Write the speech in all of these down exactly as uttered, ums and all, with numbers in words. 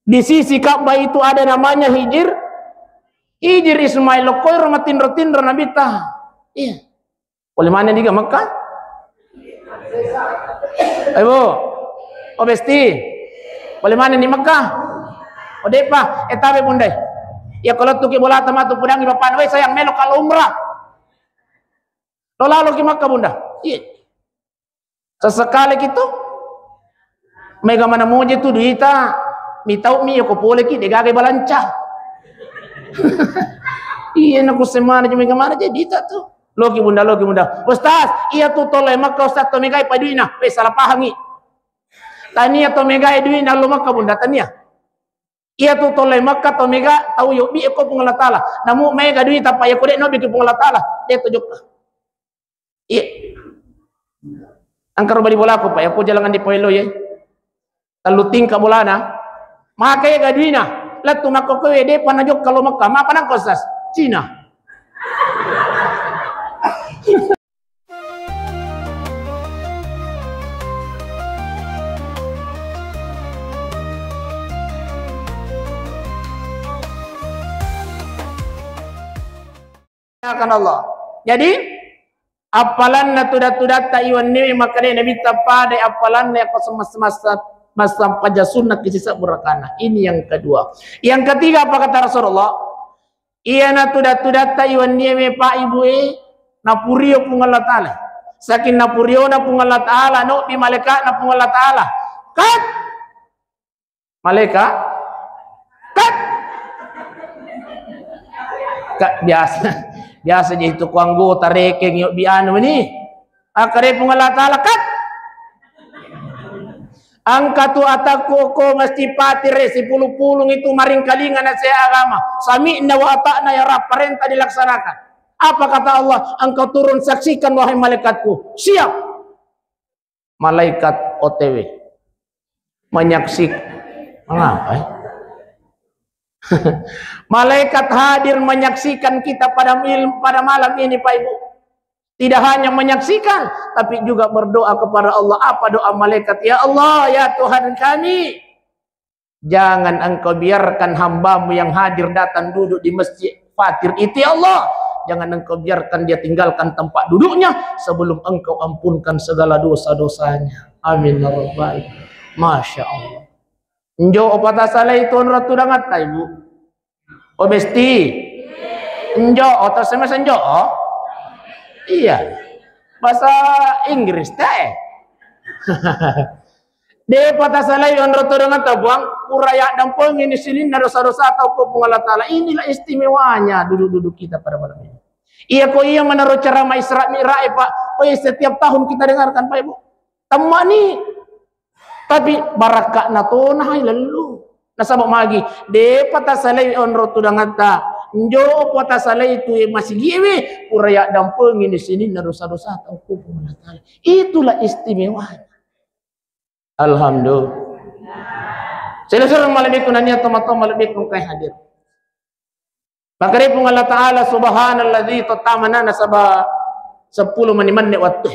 Di sisi Ka'bah itu ada namanya Hijir. Hijir Ismail, lokkoiro matinro-tinro Nabitta. Iya. Pole manenni ke Mekah? Ayo, Bu. Oh, Besti. Pole manenni Mekah? Oh, de'pa. Eh, tabe, Bunda. Iya, kalau tuki bolata matu pudangi bapakna, "Weh, sayang, melo kalau umrah." Lo lalo ki Mekah, Bunda? Iya. Sesekali gitu. Mega mana moje tu duita, mitau mi ko pole ki, degaga balanca. Iya, naku semana je mega mana je duita tu. Loki, Bunda, loki, Bunda. "Ustaz, iya tu tolai Mekah, Ustaz, to megai pa duina." Weh, salah pahangi. Tania to megai duina lo Mekah, Bunda, tania. Iya tu tolai Mekah, to mega tau yobbi ko Puang Allah Taala. Namu mega duita, Pak, iya ko de nobbi ki Puang Allah Taala. De to jokka. Iya. Engka ro bali bolaku, Pak, ya, ko jalangan di Poelo, ya. Tellu tingka bolana. Maka ya gaduina. Lettu makko kowe, de'pa na jokka lo Mekah. Mapa nangko, Sas? Cina. Akan Allah. Jadi, appalanna tuda-tudatta iwenniwi makkeda Nabitta padai appalanna yakko semasa-masa, masa paja sunnah ki sisa burakana. Ini yang kedua. Yang ketiga, apa kata Rasulullah? Iyana tuda-tudatta iwenniwi, Pak, Ibu, e, napurio Puang Allah Taala. Saking napuriona Puang Allah Taala, nobbi malaikatna Puang Allah Taala. Kat! Malaikat? Kat! Kat, biasa. Biasa je itu ku anggota rekeng yobbi anu ni. Akkeda Puang Allah Taala, kat! Engka tu atakku ko mesti patire sipulung-pulung itu maringkalinga nasihat agama. Sami'na wa ata'na ya Rabb, perintah dilaksanakan. Apa kata Allah? Engkau turun saksikan wahai malaikatku. Siap. Malaikat O T W. Menyaksikan. Mengapa, eh? Malaikat hadir menyaksikan kita pada mil-, pada malam ini, Pak Ibu. Tidak hanya menyaksikan, tapi juga berdoa kepada Allah. Apa doa malaikat? "Ya Allah, ya Tuhan kami, jangan Engkau biarkan hamba-Mu yang hadir datang duduk di masjid fatir itu, ya Allah. Jangan Engkau biarkan dia tinggalkan tempat duduknya sebelum Engkau ampunkan segala dosa-dosanya. Amin ya Rabbal." Masya Allah. Njo opa tasalai tu onrong tudangatta, Ibu. Oh, Besti. Njo, oto semasa njo, oh? Iya. Bahasa Inggris, teh. De'pa tasalai onrong tudangatta, Puang. Pura yaddampengi ni sininna dosa-dosa tau ko Puang Allah Taala. Inilah istimewanya duduk-duduk kita pada malam ini. Iya ko iya menaro ceramah Isra Mi'raj, Pak. Oh, iya, setiap tahun kita dengarkan, Pak Ibu. Temmani. Tapi barakka'na tona hai lellu. Nasaba magi, de'pa tasalai onrong tudangatta. Njo opa tasalai tu masigi'e, pura yaddampengi ni sininna dosa-dosa tau ko Puang Allah Taala. Itulah istimewanya. Alhamdulillah. Selesai malebbiku nania toma-toma malebbiku kai hadir. Makkedai Puang Allah Ta'ala, "Subhanalladzi", tottama na nasaba seppulo mani menne wettu.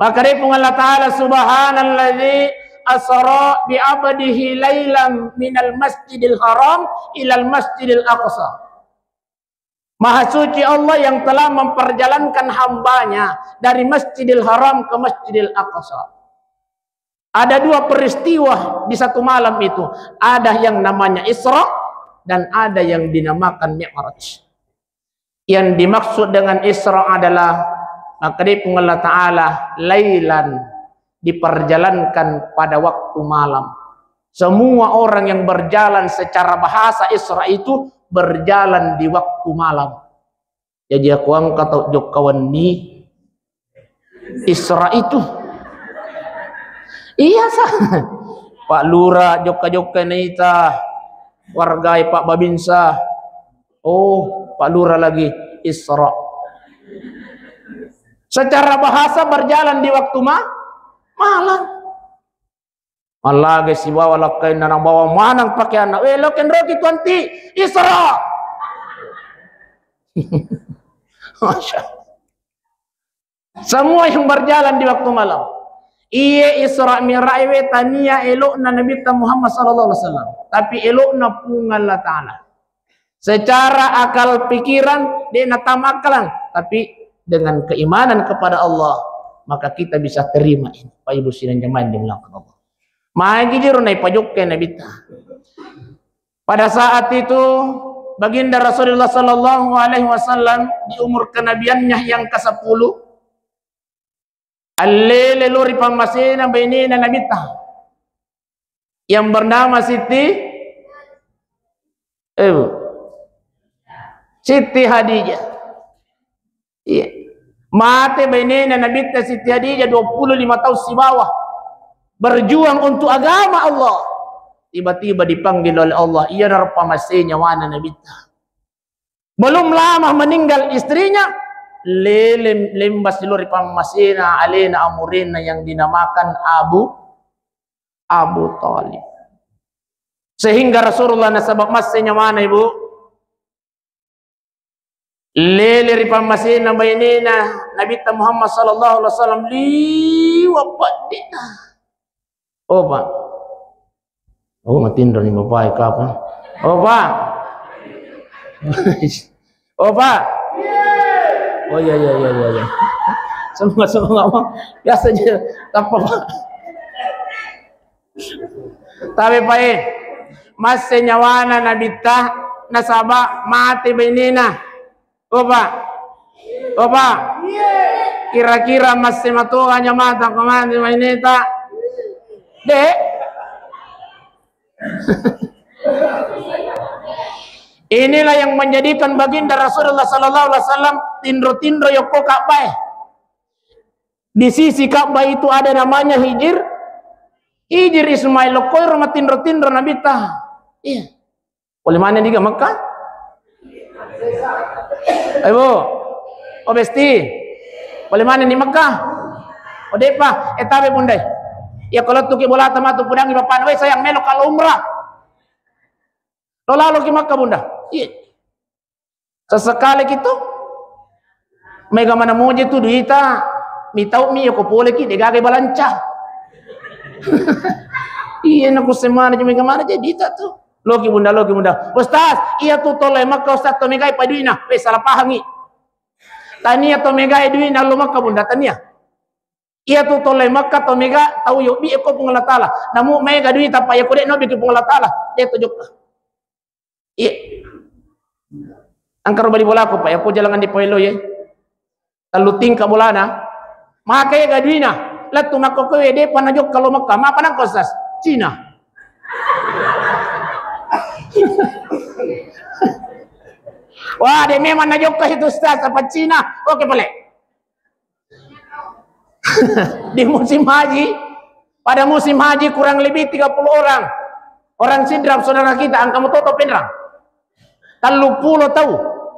Makkedai Puang Allah Ta'ala, "Subhanalladzi asra bi abdihi lailan minal masjidil haram ilal masjidil aqsa." Maha suci Allah yang telah memperjalankan hambanya dari Masjidil Haram ke Masjidil Aqsa. Ada dua peristiwa di satu malam itu. Ada yang namanya Isra dan ada yang dinamakan Mi'raj. Yang dimaksud dengan Isra adalah, maka di Puang Allah Ta'ala, lailan, diperjalankan pada waktu malam. Semua orang yang berjalan secara bahasa Isra itu berjalan di waktu malam. Jadi aku angkat tau jokka wenni Isra itu. Iya, sa. Pak Lurah jokka-jokka naita wargai Pak Babinsa. Oh, Pak Lurah lagi Isra. Secara bahasa berjalan di waktu ma-, malam. Mallaga sibawa lakkainna nabawa maneng pakeanna. Weh, lo kenroki tuanti Isra. Masya Allah. Semua yang berjalan di waktu malam. Iye Isra Mi'raj we tania elo'na Nabitta Muhammad sallallahu alaihi wasallam, tapi elo'na Puang Allah Ta'ala. Secara akal pikiran, de' natama akkalang, tapi dengan keimanan kepada Allah, maka kita bisa terima ini. Pak Ibu sidang jamaah yang dimuliakan Allah. Magi jero naipajokkai Nabitta. Pada saat itu, Baginda Rasulullah sallallahu alaihi wasallam di umur kenabiannya yang kesepuluh, allele lo ri pammasena bainena Nabitta yang bernama Siti, eh, Bu. Siti Hadijah. Iya. Mate bainena Nabitta Siti Hadijah dua puluh lima tahun sibawa berjuang untuk agama Allah. Tiba-tiba dipanggil oleh Allah, iyanaro pamase nyawana Nabitta. Belum lama meninggal istrinya, lelem lembas lo ri pammasena alena amurena yang dinamakan Abu Abu Thalib. Sehingga Rasulullah nasaba masse nyawana, Ibu, lele ri pammasena bainena Nabitta Muhammad sallallahu alaihi wasallam liwa' peddi'na. Oh, Pak. Oh, matinro ni Bapak e, kapan? Oh, Pak. Oh, Pak. Oh, iya, iya, iya, iya, iya. Semangat, semangat, Pak. Biasa aja. Apa, Pak? Tapi, Pak, eh, masse nyawana Nabitta nasaba mate bainena. Oh, Pak. Oh, Pak. Kira-kira masse matoga nyamata ko mate baineta? De'. Inilah yang menjadikan Baginda Rasulullah sallallahu alaihi wasallam tinro-tinro yokko Ka'bah. Di sisi Ka'bah itu ada namanya Hijir. Hijir Ismail lokkoiro matinro-tinro Nabitta. Iya. Pole maneng di Mekah? Ayo. Oh, Besti. Pole maneng di Mekah? Oh, de'pa. Eh, tabe, Bunda. Iya, kalau tuki bolata matu pudangi bapak, weh, sayang, melo kalau umrah. Lo lalo ki Mekah, Bunda? Iya. Sesekali ki tu. Mega mana moje tu duita, mitau mi ko pole ki, de' gaga balanca. Iya, naku semana je mega mana je duita tu. Loki, Bunda, loki, Bunda. Ustaz, iya tu tolai Mekah, Ustaz, to megai pa duina. Weh, salah pahangi. Tania to megai duina lo Mekah, Bunda, tania. Iya tu tolai Mekah to mega tau yobbi ko Puang Allah Ta'ala. Namu mega duita pa iya ko de' nobbi ki Puang Allah Ta'ala. De' to jokka. Iya. Engka ro bali bolaku, Pak, ya, ko jalangan di Poelo, ya. Tellu tingka bolana. Maka ya gaduina. Lettu makkokkoe, de'pa najokka lo Mekah. Mapa nangka, Ustaz? Cina. Wah, de' memang najokka itu, Ustaz, apa Cina? Oke, pale. Di musim haji, pada musim haji kurang lebih tiga puluh orang. Orang Sidrap, saudara kita, engka mototo Pinrang. Tellu pulo tau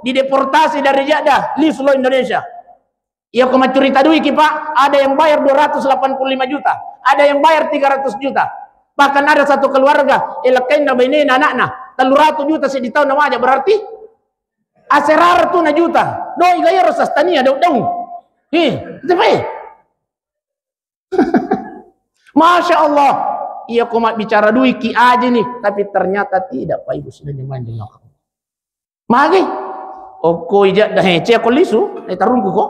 dideportasi dari Jeddah, lisu lo Indonesia. Iya, ko maccurita dui ki, Pak, ada yang bayar dua ratus delapan puluh lima juta, ada yang bayar tiga ratus juta. Bahkan ada satu keluarga, eh, lekkainna, bainena, anakna, tellu ratu juta seddi taung na waja, berarti aserara tu na juta. Doi ga iyaro, Ustaz, tania daung-daung. Hi, itu, Pak. Masya Allah. Iya, ko mabbicara dui ki aja nih, tapi ternyata tidak, Pak Ibu, sudah nyaman dengan magi. Okko ija dahe, cia ko lisu, eh, tarungku ko.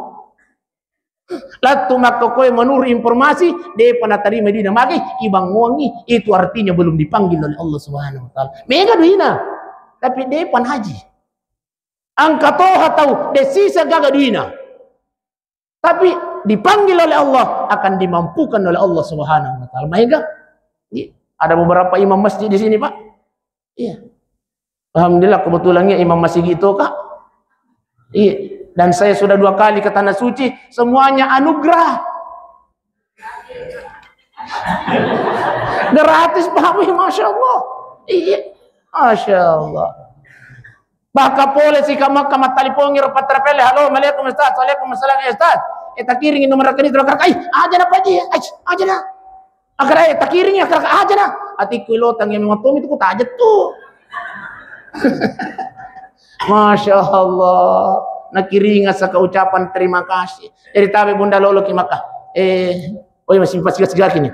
Lattu makkokkoe, menurut informasi, de'pa natarima duina. Magi? Ibangngoangi, itu artinya belum dipanggil oleh Allah Subhanahu wa Ta'ala. Mega duina, tapi de'pa naji. Engka toha tau, de' sisa gaga duina. Tapi dipanggil oleh Allah, akan dimampukan oleh Allah Subhanahu wa Ta'ala. Mega? Iya. Ada beberapa imam masjid di sini, Pak. Iya. Alhamdulillah, kebetulan ya imam masjid itu, Kak. Iya. Dan saya sudah dua kali ke Tanah Suci, semuanya anugerah. Gratis, Pak. Wih, Masya Allah. Iya. Masya Allah. Bahkan pole si ka Mekah, mattalipongi ro patrapele, "Halo, Assalamualaikum, Ustaz." "Waalaikumsalam, ya, Ustaz." Eh, takiringi nomor rekening, terus, "Ai, aja na, Pak Ji. Ai, aja na." Akara, eh, takiringi, akara, aja na. Atikku ilotang yang memang tomi tu ku tajet tu. Masya Allah. Nakiringa saka ucapan terima kasih. Jadi tabe Bunda lolo ki Mekah. Eh, Oh iya, masih pas gas-gas ini.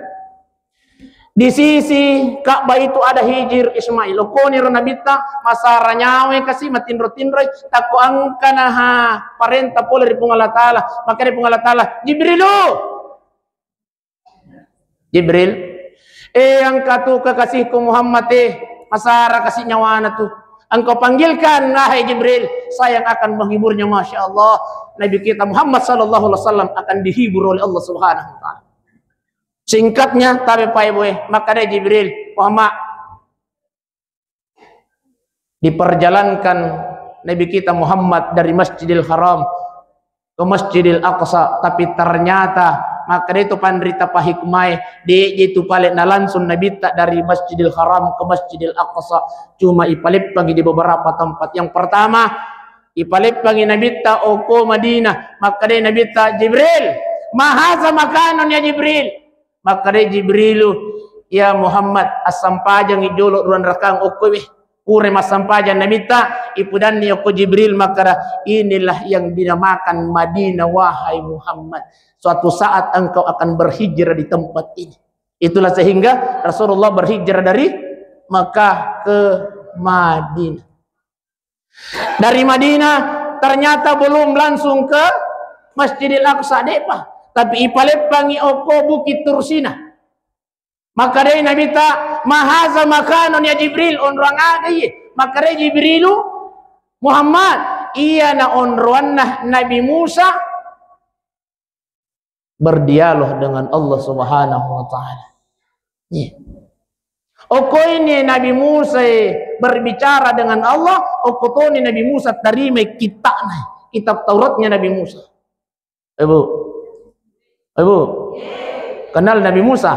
Di sisi Ka'bah itu ada Hijir Ismail. Okkoniro Nabitta, masara nyawe kasi, matinro-tinroi, takko engkana ha parenta pole ri Puang Allah Ta'ala. Maka ri Puang Allah Ta'ala, "Jibrilu!" Jibril, "Eh, engka tu kekasihku Muhammad, eh, masara kasi nyawana tu. Engkau panggilkan, wahai Jibril, saya yang akan menghiburnya." Masya Allah, Nabi kita Muhammad sallallahu alaihi wasallam akan dihibur oleh Allah Subhanahu wa Ta'ala. Singkatnya, tabe pai boe, maka dai Jibril, "Muhammad, diperjalankan Nabi kita Muhammad dari Masjidil Haram ke Masjidil Aqsa, tapi ternyata maka itu panrita pahikmai, de itu pale na langsung Nabitta dari Masjidil Haram ke Masjidil Aqsa, cuma ipaleppangi di beberapa tempat. Yang pertama, ipaleppangi Nabitta okko Madinah, maka dai Nabitta, 'Jibril, mahaza makanon ya Jibril?'" Makkadai Jibrilu, "Ya Muhammad, assampajangi jolo ruang rakang okko we." Pura massampajang Nabitta, ipudanni okko Jibril, makkada, "Inilah yang dinamakan Madinah, wahai Muhammad. Suatu saat engkau akan berhijrah di tempat ini." Itulah sehingga Rasulullah berhijrah dari Mekah ke Madinah. Dari Madinah ternyata belum langsung ke Masjidil Aqsa, de'pa. Tapi ipaleppangi okko Bukit Tursina. Makkadai Nabitta, "Mahaza makanon ya Jibril, onroang aga iye?" Makkadai Jibrilu, "Muhammad, iyana onroanna Nabi Musa berdialog dengan Allah Subhanahu wa Ta'ala." Iya. Okko ini Nabi Musa berbicara dengan Allah, okko toni Nabi Musa tarimai kitta'na, kitab Tauratnya Nabi Musa. Ibu. Ibu. Kenal Nabi Musa?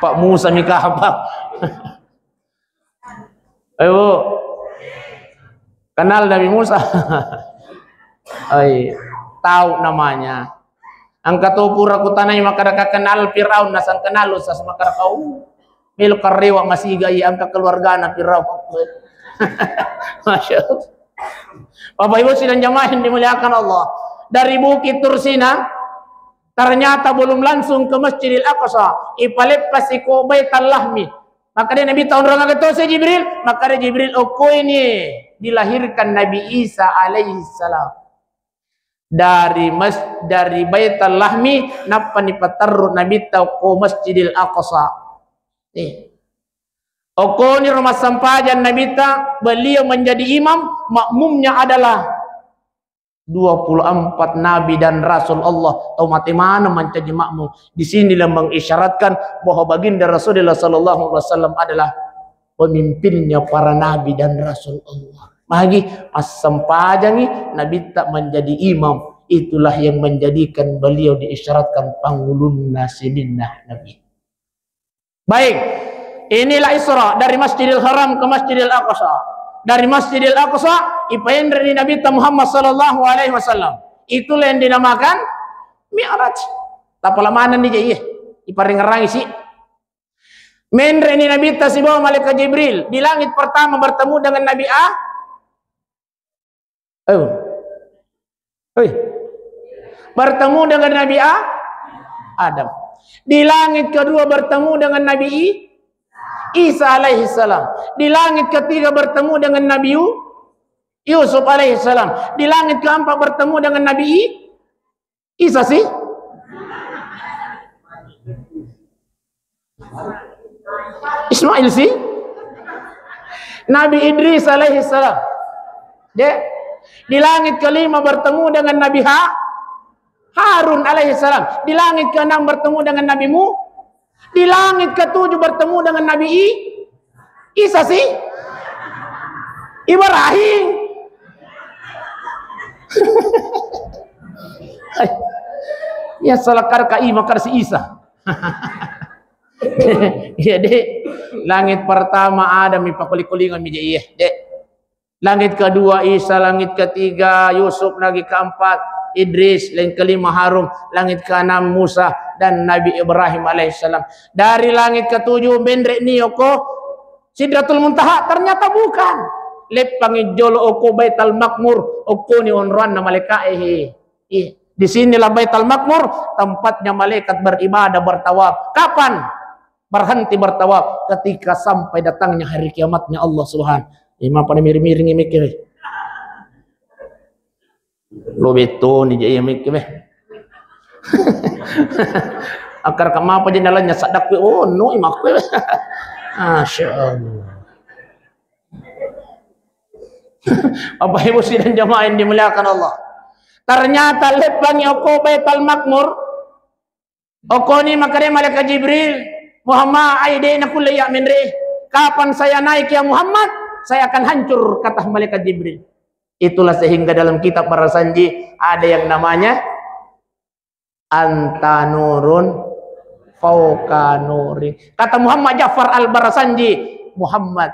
Pak Musa mi kapang. Ayo, Bu. Kenal Nabi Musa? Ai, tahu namanya. Engka to pura kutanai makkada kenal Firaun, nasang kenal Ustaz, makkada kau. Melo karewa masiga iya engka keluargana Firaun. Masya Allah. Bapak Ibu sidang jamaah yang dimuliakan Allah. Dari Bukit Tursina, ternyata belum langsung ke Masjidil Aqsa. Ipaleppasi ko Baital Lahmi. Makkada Nabitta, "Onrong aga tosi Jibril?" Makkada Jibril, "Okko ini dilahirkan Nabi Isa alaihi salam. Dari mas-, dari Baital Lahmi, nappa nipaterru Nabitta ko Masjidil Aqsa." Nih. Okkoniro massampajang Nabitta, beliau menjadi imam, makmumnya adalah dua puluh empat nabi dan rasul Allah. Tau mate maneng mancaji makmum. Di sinilah mengisyaratkan bahwa baginda Rasulullah sallallahu alaihi wasallam adalah pemimpinnya para nabi dan rasul Allah. Magi massempajangi Nabitta menjadi imam. Itulah yang menjadikan beliau diisyaratkan pangulunna sininna nabi. Baik, inilah Isra dari Masjidil Haram ke Masjidil Aqsa. Dari Masjidil Aqsa, ipaenreni Nabitta Muhammad sallallahu alaihi wasallam. Itulah yang dinamakan Mi'raj. Tapala manenni je, iya. Iparengerangi si. Menreni Nabitta sibawa malaikat Jibril. Di langit pertama bertemu dengan Nabi A. Oh. Hei. Bertemu dengan Nabi A-, Adam. Di langit kedua bertemu dengan Nabi I-, Isa alaihi salam. Di langit ketiga bertemu dengan Nabi Yu-, Yusuf alaihi salam. Di langit keempat bertemu dengan Nabi I-, Isa si? Ismail si? Nabi Idris alaihi salam. De? Di langit kelima bertemu dengan Nabi Ha-, Harun alaihi salam. Di langit keenam bertemu dengan Nabi Mu-, di langit ketujuh bertemu dengan Nabi I-, Isa si? Ibrahim. Ya, salah kar ka Ima kar si Isa. Iya, Dek. Langit pertama Adam, ipakuli-kulingan mi je, iya, Dek. Langit kedua Isa, langit ketiga Yusuf, langit keempat Idris, langit kelima Harun, langit keenam Musa dan Nabi Ibrahim alaihissalam. Dari langit ketujuh, menre ni okko Sidratul Muntaha, ternyata bukan. Leppangi jolo okko Baital Makmur, okkoni onroanna malaika'e, he. Ih. Di sinilah Baitul Makmur, tempatnya malaikat beribadah, bertawaf. Kapan berhenti bertawaf? Ketika sampai datangnya hari kiamatnya Allah Subhanahu. Imam pada miring-miring mikir. Lo betoni je iya mikir. Akar kama apa je nalanya sadakku, oh no imakku. Masya Allah. Bapak Ibu sidang jamaah yang dimuliakan Allah. Ternyata leppangi okko Baitul Makmur. Okkoni makkeda malaikat Jibril, Muhammad, ai de nakulle iya menre. Kapan saya naik ya Muhammad, saya akan hancur, kata malaikat Jibril. Itulah sehingga dalam kitab Barasanji ada yang namanya Anta nurun fauqa nuri. Kata Muhammad Ja'far Al-Barasanji, Muhammad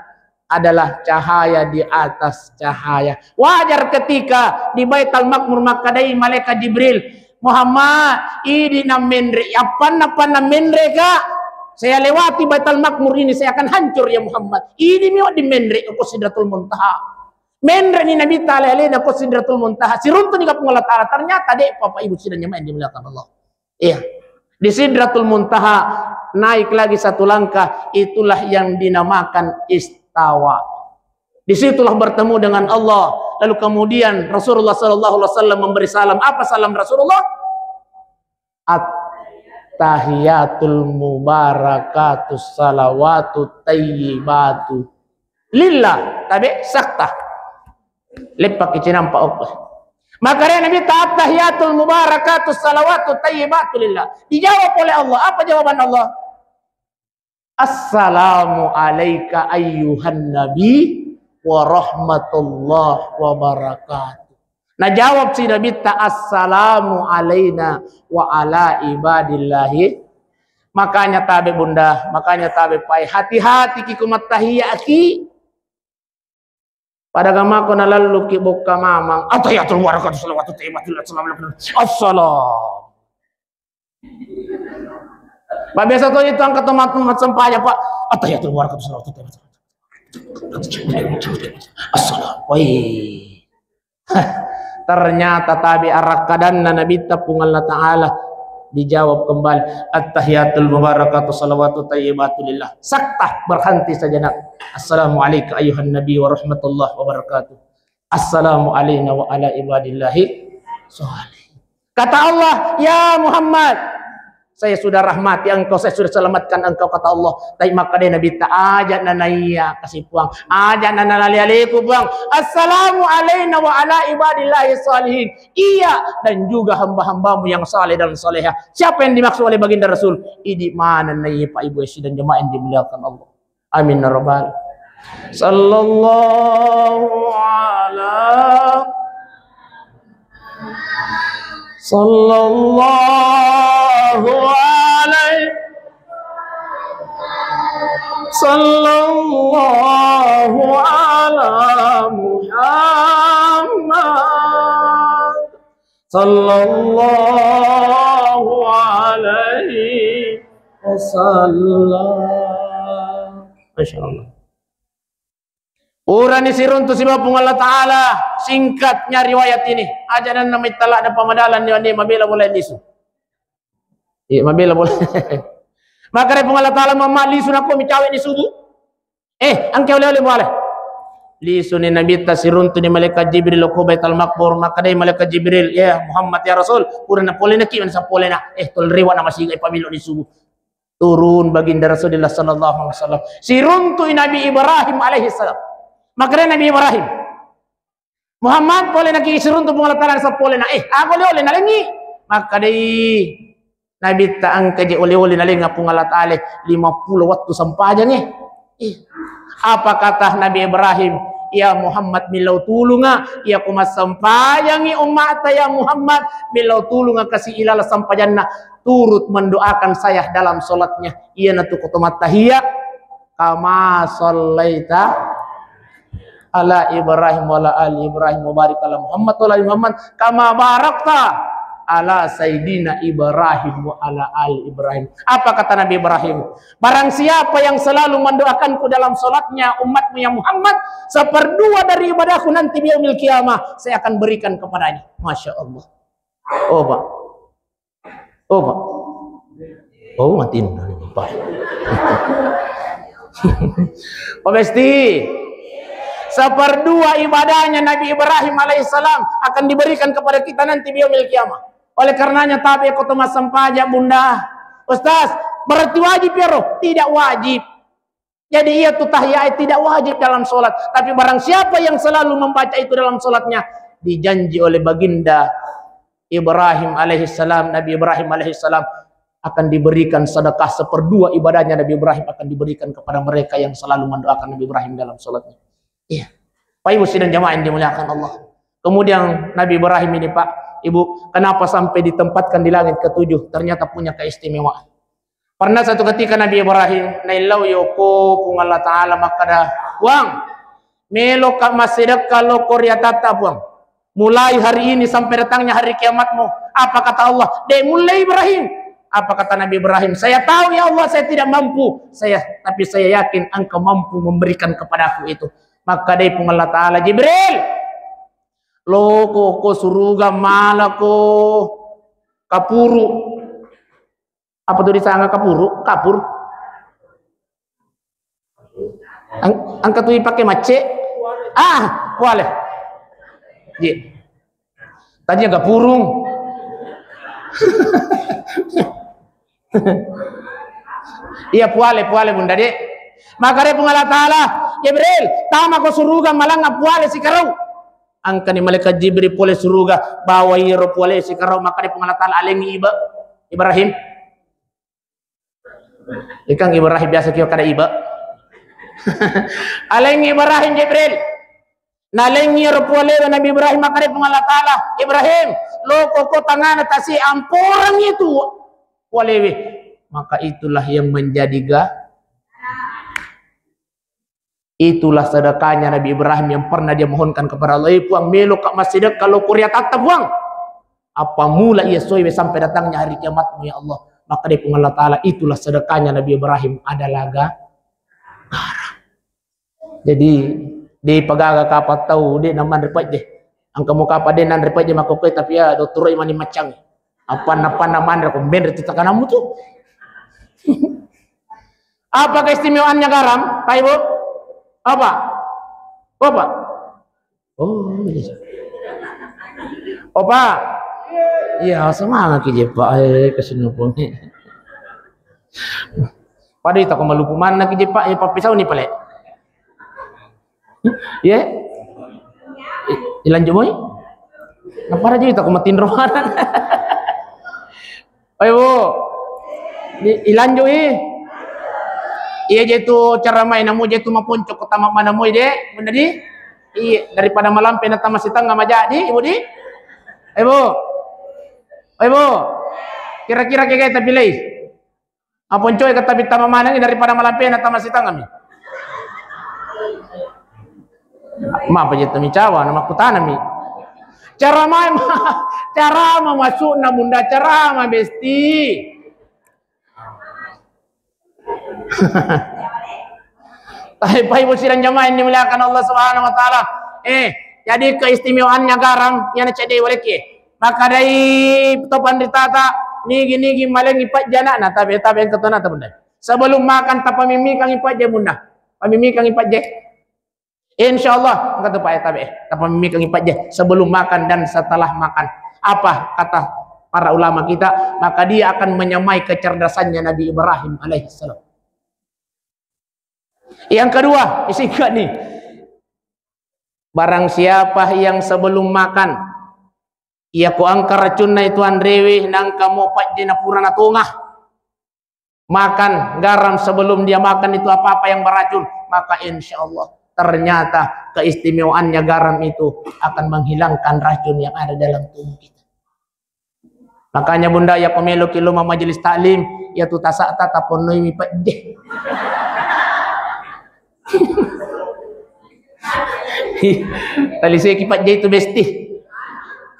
adalah cahaya di atas cahaya. Wajar ketika di Baitul Makmur makkadai malaikat Jibril, Muhammad, idi na menre, appanna panna menre ka? Saya lewati Baitul Makmur ini, saya akan hancur ya Muhammad. Ini mi wedding menre ko Sidratul Muntaha. Menreni Nabitta ale-alena ko Sidratul Muntaha. Siruntuni ka Puang Allah Ta'ala. Ternyata de, Bapak Ibu sidang jamaah yang dimuliakan Allah. Iya. Di Sidratul Muntaha naik lagi satu langkah, itulah yang dinamakan istawa. Disitulah bertemu dengan Allah. Lalu kemudian Rasulullah sallallahu alaihi wasallam memberi salam. Apa salam Rasulullah? Attahiyatul mubarakatus salawatut tayyibatu lillah. Tabe sakta. Leppaki cinampa okko. Maka dia Nabi ta, "Attahiyatul mubarakatus salawatut tayyibatu lillah." Dijawab oleh Allah. Apa jawaban Allah? "Assalamu alaika ayyuhan nabi wa rahmatullah wa barakatuh." Najawab si Nabitta, "Assalamu alaina wa ala ibadillahi." Makanya tabe bunda, makanya tabe pai, hati-hati ki kumattahiyaki. Pada gamako nalalluki bokka mamang, "Attahiyatul mubarakatuh salawatut tayyibatu lillah, assalamu alaikum." Assalam. Ba biasa to itu angkat tomat tomat sempaya, Pak. "Attahiyatul mubarakatuh salawatut tayyibatu." Assalam. Woi. Ternyata tabe arakkadanna Nabitta Puang Allah Ta'ala dijawab kembali, "Attahiyatul mubarakatuh salawatut tayyibatu lillah." Sakta, berhenti sejenak. "Assalamu alaika ayyuhan nabi wa rahmatullah wa barakatuh. Assalamu alaina wa ala ibadillahi shalih." Kata Allah, "Ya Muhammad, saya sudah rahmati engkau, saya sudah selamatkan engkau," kata Allah. Tapi maka dia Nabitta, "Aja nanaiya kasih puang, aja nanalali-aliku puang. Assalamu alaina wa ala ibadillahi shalihin." Iya, dan juga hamba-hambamu yang saleh dan salehah. Siapa yang dimaksud oleh baginda Rasul? Idi mana naiya Pak Ibu sidang jemaah yang dimuliakan Allah. Amin ya rabbal. Sallallahu ala, sallallahu alaihi, sallallahu ala Muhammad. Sallallahu alaihi wasallam. Masya Allah. Purani siruntu sibawa Puang Allah Ta'ala, singkatnya riwayat ini. Aja nanna mai tala ada pamadalan ni, ni mabela bola lisu. Iya, mabela bola. Maka dari Puang Allah Ta'ala, "Mama lisu nako micawe ni subuh." Eh, engka oleh-oleh muale. Lisuni Nabitta, siruntuni malaikat Jibril ko Baitul Makmur, makkadai malaikat Jibril, "Ya Muhammad, ya Rasul, pura napole naki, mansa pole na, eh, tolrewa na masiga ipamilo di subuh." Turun baginda Rasulullah sallallahu alaihi wasallam. Siruntui Nabi Ibrahim alaihi salam. Makkadai Nabi Ibrahim, "Muhammad, pole naki siruntu Puang Allah Ta'ala, sapole na, eh, aga oleh-oleh nalengi?" Makkadai Nabitta, "Engka je oleh-oleh nalenga Puang Allah Ta'ala, lima puluh wattu sampajangnge." Eh. Apa kata Nabi Ibrahim? "Ya Muhammad, millau tulunga, iya ko massampajangi ummata ya Muhammad, millau tulunga kasi ilala sampajanna, turut mendoakan saya dalam sholatnya." Iyanatu ko to mattahiya, "Kama sallaita ala Ibrahim wa ala ali Ibrahim wa barik ala Muhammad wa ala ali Muhammad kama barakta ala Sayyidina Ibrahim wa ala ali Ibrahim." Apa kata Nabi Ibrahim? "Barang siapa yang selalu mendoakanku dalam sholatnya, umatmu yang Muhammad, seperdua dari ibadahku nanti di yaumil qiyamah, saya akan berikan kepadanya." Masya Allah. Oh, Pak. Oh, Pak. Oh, matiin. Pak. Pak Besti. Seperdua ibadahnya Nabi Ibrahim alaihissalam akan diberikan kepada kita nanti di yaumil qiyamah. Oleh karenanya, tapi aku tuh mas sempajak, Bunda. Ustaz, berarti wajib ya, Roh? Tidak wajib. Jadi, iya tu tahiyat tidak wajib dalam sholat. Tapi barang siapa yang selalu membaca itu dalam sholatnya, dijanji oleh baginda Ibrahim alaihissalam, Nabi Ibrahim alaihissalam akan diberikan sedekah seperdua ibadahnya Nabi Ibrahim akan diberikan kepada mereka yang selalu mendoakan Nabi Ibrahim dalam sholatnya. Iya. Pak Ibu sidang jamaah yang dimuliakan Allah. Kemudian Nabi Ibrahim ini, Pak, Ibu, kenapa sampai ditempatkan di langit ketujuh? Ternyata punya keistimewaan. Pernah satu ketika Nabi Ibrahim naillau yoko Puang Allah Ta'ala makkada, "Puang, meloka massidekka loko ri atatta, Puang. Mulai hari ini sampai datangnya hari kiamatmu." Apa kata Allah? "De mulle Ibrahim." Apa kata Nabi Ibrahim? "Saya tahu ya Allah, saya tidak mampu. Saya, tapi saya yakin Engkau mampu memberikan kepadaku itu." Makkadai Puang Allah Ta'ala, "Jibril, loko ko suruga malako kapuru." Apa tu disanga kapuru? Kapur. Ang-, angka tu ipake macce. Ah, puale. Ji. Tadi agak purung. Iya, puale, puale, Bunda, Dek. Makkadai Puang Allah Ta'ala, "Jibril, tama ko suruga malangnga puale sikarau." Angkani malaikat Jibril pole suruga, bawa iro puale sikarau, makkadai Puang Allah Ta'ala, "Alengi Iba-, Ibrahim." Ikang Ibrahim biasa kio kada Iba. "Alengi Ibrahim, Jibril." Nalengi ro pualewe Nabi Ibrahim, makkadai Puang Allah Ta'ala, "Ibrahim, loko ko tangana tasi amporang itu pualewe." Maka itulah yang menjadi ga-, itulah sedekahnya Nabi Ibrahim yang pernah dia mohonkan kepada Allah, "Eh, Puang, meloka massidekka loko ri atatta, Puang. Apa mula iya soiwe sampai datangnya hari kiamatmu, ya Allah." Makkadai Puang Allah Ta'ala, "Itulah sedekahnya Nabi Ibrahim adalah ga-, garam." Jadi, de pagaga kapang tau, de namanre pejje. Angka mo kapang de nanre pejje makkokkoe, tapi ya, dottoro mani macang. Apa-apa namanre ko menre tu takanamu tu. Apa keistimewaannya garam, Pak Ibu? Apa? Apa? Oh, iya. Opa. Iya, semangat ki je, Pak. Eh, kesinupung. Pada ita ko malupu manna ki je, Pak. Eh, pappisau ni pale. Iya. I-, ilanjut moi. Napara je ita ko matinro manna. Oi, Bu. Di, ilanjut i. Iya je tu cara mai namu je tu maponco ko tama mana moi de, bener di? Iya, daripada malampe na tama sitengah maja di, Ibu di. Oi, Bu. Oi, Bu. Kira-kira kega tapi lei. Aponco e katapi tama maneng daripada malampe na tama sitengah mi. Mapa je tami cawa na makkutana mi. Cara mai ma-, cara ma masukna Bunda, cara ma besti. Tapi Pak Ibu sidang jamaah yang dimuliakan Allah Subhanahu wa Ta'ala. Eh, jadi keistimewaannya garam, yang cedde waleki. Makkadai to panritata, nigi-nigi malengi pajjana, na tabe-tabe engka tona ta Bunda. Sebelum makan, tapamimmikangi pajje, Bunda. Pamimmikangi pajje. Insya Allah, engka tu Pak, tabe, tapamimmikangi pajje sebelum makan dan setelah makan. Apa kata para ulama kita? Maka dia akan menyamai kecerdasannya Nabi Ibrahim alaihissalam. Yang kedua, isikan nih. Barang siapa yang sebelum makan, iya ko engka racunna itu anrewe, nangka mo pajje na pura na tongah. Makan garam sebelum dia makan itu apa-apa yang beracun, maka insya Allah ternyata keistimewaannya garam itu akan menghilangkan racun yang ada dalam tubuh kita. Makanya Bunda, ya ko meloki lo ma majelis taklim, ya tu tasakta taponnoi mi pajje. Taliseki pajje itu besti.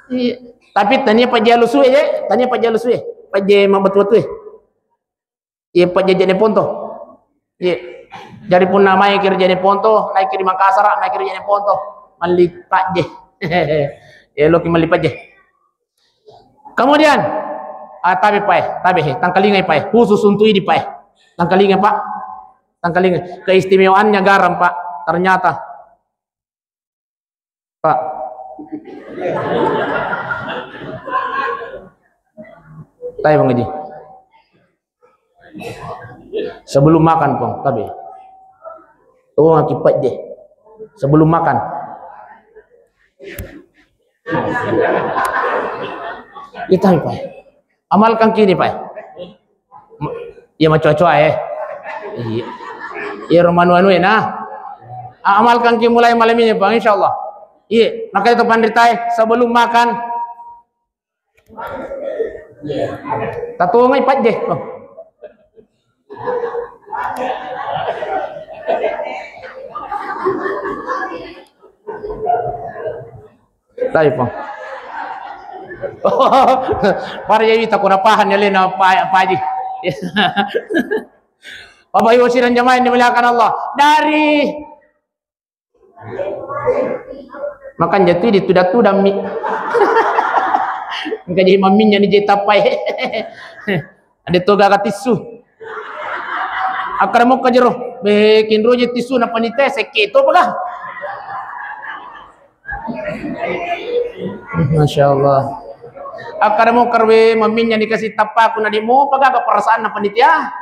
Iya. Tapi tania pajje alusue je, tania pajje alusue. Pajje mabatu-batue. Iya, pajje Jeneponto. Iya. Jadi punna mai ki ri Jeneponto, naik ki ri Makassar, naik ki ri Jeneponto. Malli pajje. Iya, loki malli pajje. Kemudian, ah, tabe, Pak, eh, tabe, eh, tangkalingai, Pak, eh, khusus untuk ini, Pak, eh. Tangkalingai, Pak. Tangkalingai. Keistimewaannya garam, Pak. Ternyata. Pak. Tabe, Bang Haji. Sebelum makan, Pong, tabe. Tongaki pejje. Sebelum makan. Itabe, Pak. Amalkan kini, Pak. Ma-, iya, macoa-coa, eh. Iya. Iya, romanu anu, eh, nah. A-, amalkan ki mulai malam ini, Pak, insyaallah. Iya, makanya itu panritae, sebelum makan, tatongai pejje. Oh. Tabe, Pong. Para yawi takuna paham ya lena, Pak, Pak Haji. Bapak Ibu sidang jamaah yang dimuliakan Allah. Dari Makan jatui di tuda-tuda mi. Engka jadi maminnya ni jetapai. Ada to gaga tisu. Akkada mokka jero. Be, kinroje tisu na panitia sekke to paga. Masya Allah. Akkada mokka we maminnya ni kasi tappaku na demo paga perasaan na panitia.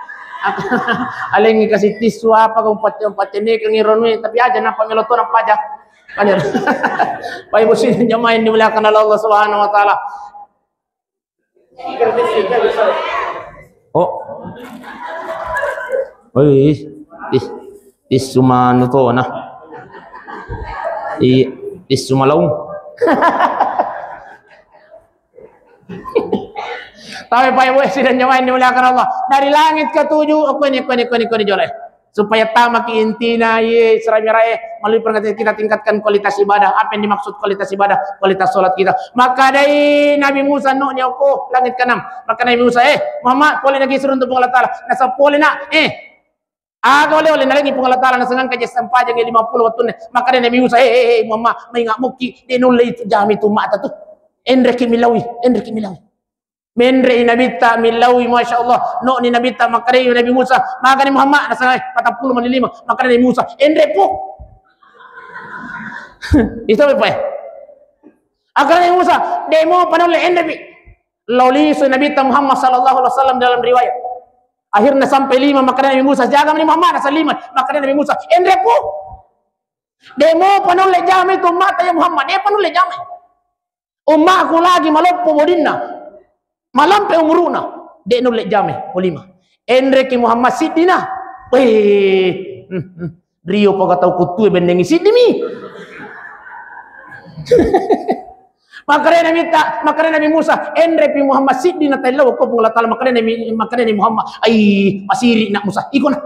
Alengi kasi tisu apa kau patte-, patte nekengi ronwe, tapi aja napa melo to napa aja. Aja. Bapak Ibu sidang jamaah yang dimuliakan oleh Allah Subhanahu wa Ta'ala. Oh. Oh, ih, ih, ih, sumanu to, nah. Ih, ih, sumalau. Tapi Bapak Ibu sidang jamaah yang dimuliakan Allah, dari langit ketujuh, oh, koni, koni, koni, koni jole. Supaya tamaki intina, ye, serai-merai, melalui peringatan kita tingkatkan kualitas ibadah. Apa yang dimaksud kualitas ibadah? Kualitas sholat kita. Maka dari Nabi Musa, no, nyoko, langit keenam. Maka Nabi Musa, eh, Muhammad, pole lagi seru untuk Allah Ta'ala. Nasa pole nak, eh. Aga oleh-oleh nalengi Puang Allah Ta'ala, nasengangka je sempajang lima puluh wattunna. Maka dari Nabi Musa, eh, eh, eh, Muhammad, maingat muki, de nulle itu jami tu mata tu. Enreki milawi, enreki milawi. Menre i Nabitta millaui, Masya Allah. Nokni Nabitta, makkedai Nabi Musa, magani Muhammad, nasaba patappulo mani lima. Makkedai Nabi Musa, enre pu. Itu apa, Pak? Makkedai Nabi Musa, demo panolle enre pi. Lao lisu Nabitta Muhammad sallallahu alaihi wasallam dalam riwayat. Akhirnya sampai lima, makkedai Nabi Musa, jaga mani Muhammad, nasa lima. Makkedai Nabi Musa, enre pu. Demo panolle jamai tu ummata ya Muhammad, de panolle jamai. Ummaku lagi maloppo bodinna, malampe umuruna, de nulle jamai, polima. Enreki Muhammad siddina. Weh, hmm, hmm. Rio paga tau kuttue bennengi siddimi. Makkedai Nabitta, makkedai Nabi Musa, enrepi Muhammad siddina taillau ko Puang Allah Ta'ala, makkedai Nabi, makkedai Nabi Muhammad, ai, masiri nak Musa, iko na.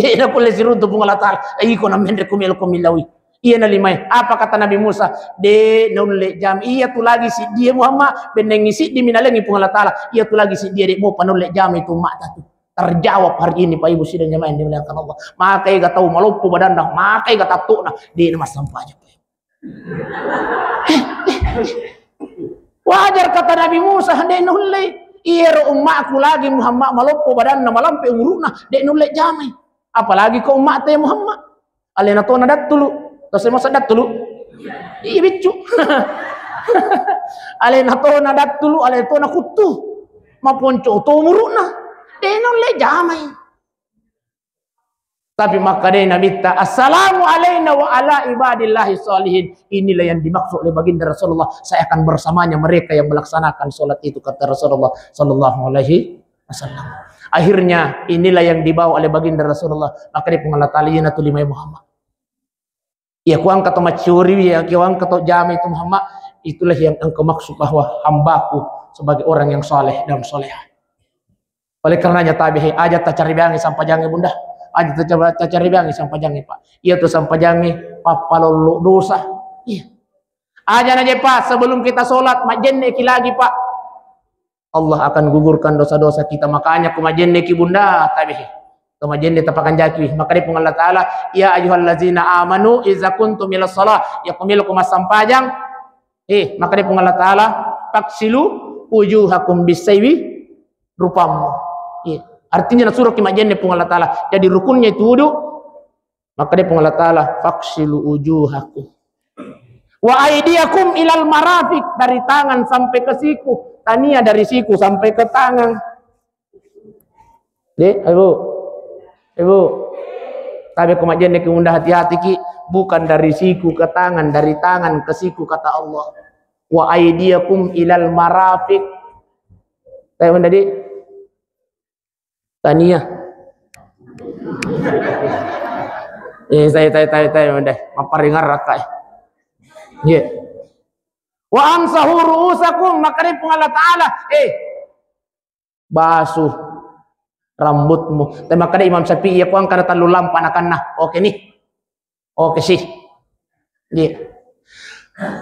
De nakulle siruntu Puang Allah Ta'ala. Iko na menre ku melo ko millaui. Iya na limae. Apa kata Nabi Musa? De naulle jam. Iya tu lagi siddie Muhammad. Bennengi siddi minalengi Puang Allah Ta'ala. Iya tu lagi siddie de mopa naulle jam itu mata tu. Terjawab hari ini, Pak Ibu sidang jamaah yang dimuliakan Allah. Maka ega tau maloppo badanna, maka ega tattona, de na massampaja. Wajar kata Nabi Musa, de nulle. Iyaro ummaku lagi Muhammad maloppo badanna, malampe umuruna, de nulle jamai. Apalagi ko ummata ya Muhammad. Alena tona dattulu. Tose masa dattulu. Iya biccu. Alena tona dattulu, alena tona kuttu. Maponco to umuruna. De nulle jamai. Tapi makkedai Nabitta, "Assalamu alaina wa ala ibadillahi sholihin." Inilah yang dimaksud oleh Baginda Rasulullah, "Saya akan bersamanya mereka yang melaksanakan sholat itu," kata Rasulullah sallallahu alaihi wasallam. Akhirnya inilah yang dibawa oleh Baginda Rasulullah. Makkedai Puang Allah Ta'ala, "Iyana tu limae Muhammad. Iya kuangka to maccuri, iya kuangka to jamai tu Muhammad, itulah yang engkau maksud bahwa hambaku sebagai orang yang saleh dan salehah." Oleh karenanya tabe, aja tacaribangi sampajangi Bunda, aja taca-, tacaribangi sampajangi Pak. Iya tu sampajangi pappalollo dosa. Iya. Aja na je Pak, sebelum kita sholat, majjenne ki lagi Pak. Allah akan gugurkan dosa-dosa kita. Makanya ku majjenne ki Bunda, tabe. Ku majjenne tapakanjaki. Makkedai Puang Allah Ta'ala, "Ya ayyuhallazina amanu idza kuntum ila shalah." Ya ku melo ku massampajang, Eh, makkeda Puang Allah Ta'ala, "Faksilu wujuhakum," bissaiwi rupammu. Eh, artinya nasuroki majjenne Puang Allah Ta'ala. Jadi rukunnya itu wudu, makkeda Puang Allah Ta'ala, "Faksilu wujuhakum. Wa aidiyakum ilal marafiq," dari tangan sampai ke siku. Tania dari siku sampai ke tangan. Dek, ayo, Bu. Ibu, tapi ko majjenne ki unda hati-hati ki, bukan dari siku ke tangan, dari tangan ke siku, kata Allah. "Wa aidiyakum ilal marafiq." Tapi unda di tania. Eh, saya, saya, saya, saya, unda. Maparingar raka, eh. Iya. "Wa amsahu ru'usakum," makkeda Puang Allah Ta'ala, eh, basu rambutmu. Tapi makkeda Imam Syafi'i, iya ko engkana tellu lampa anakanna, oke ni. Oke sih. Iya.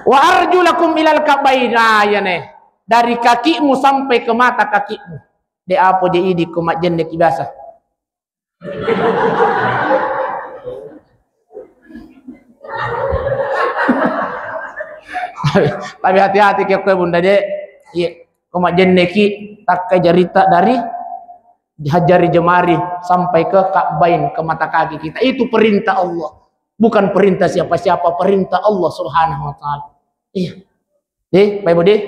"Wa arjulakum ilal ka'bain." Nah, iya ne. Dari kakimu sampai ke mata kakimu. De apo je idi ko majjenne ki biasa. Tapi hati-hati ki, okko bunda je. Iya. Ko majjenne ki, takkai jarita dari jari jemari sampai ke ka'bain, ke mata kaki kita. Itu perintah Allah. Bukan perintah siapa-siapa, perintah Allah Subhanahu wa Ta'ala. Iya. Deh, Pak Ibu deh.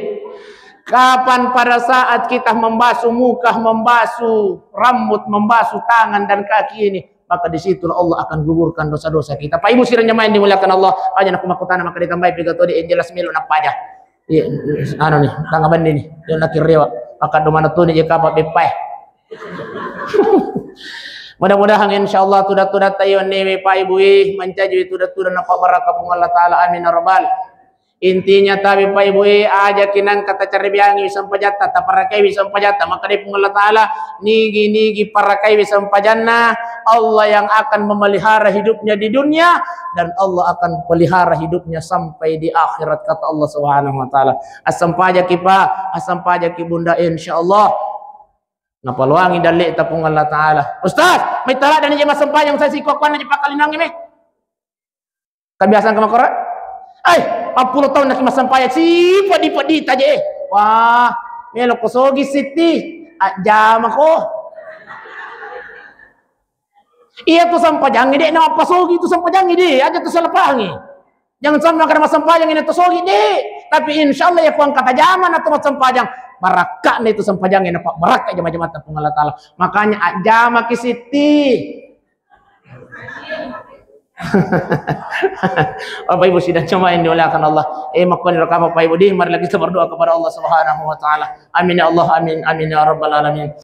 Kapan pada saat kita membasuh muka, membasuh rambut, membasuh tangan dan kaki ini, maka disitulah Allah akan gugurkan dosa-dosa kita. Pak Ibu sidang jamaah yang dimuliakan Allah, aja nak makutana maka ditambahi piga todi yang jelas melo napaja. Iya, anu nih, tangga bandi nih, yang nakir rewa. Maka domana tu nih jaka apa bepai. Mudah-mudahan insyaallah tuda-tuda tayo nih Pak Ibu ih, mancaji tuda-tuda napa baraka Puang Allah Ta'ala, amin ya rabbal. Intinya tabe Pak Ibu e, aja kinang kata carribiangi sempajatta, taparakai sempajatta, maka dipung Allah Ta'ala, nigi-nigi parakai sempajanna, Allah yang akan memelihara hidupnya di dunia dan Allah akan pelihara hidupnya sampai di akhirat, kata Allah Subhanahu wa Ta'ala. Assampajaki Pak, assampajaki Bunda, insyaallah. Napaluangi dalle tapung Allah Ta'ala. Ustaz, mai tala dani je massempajang, saya sikuat-kuatna je pakkalinangi me. Kebiasaan ke makara? Ai, empat puluh tahun naki massempajang, si pedi-pedi taje. Wah, melo ko sogi Siti, ajama ko. Iya tu sampajangi de, na apa sogi tu sampajangi de, aja tu salah pahangi. Jangan sampai kada massempajang ina tu sogi de. Tapi insyaallah ya kuang kata jama na tu massempajang. Barakka na itu sampajangi na pak barakka jama-jama tapung Allah Ta'ala. Makanya ajama ki Siti. Bapak Ibu sidang jamaah yang dimuliakan Allah. Eh, makkoni raka Bapak Ibu di, marilah kita berdoa kepada Allah Subhanahu wa Ta'ala. Amin ya Allah, amin, amin ya Rabbal Alamin.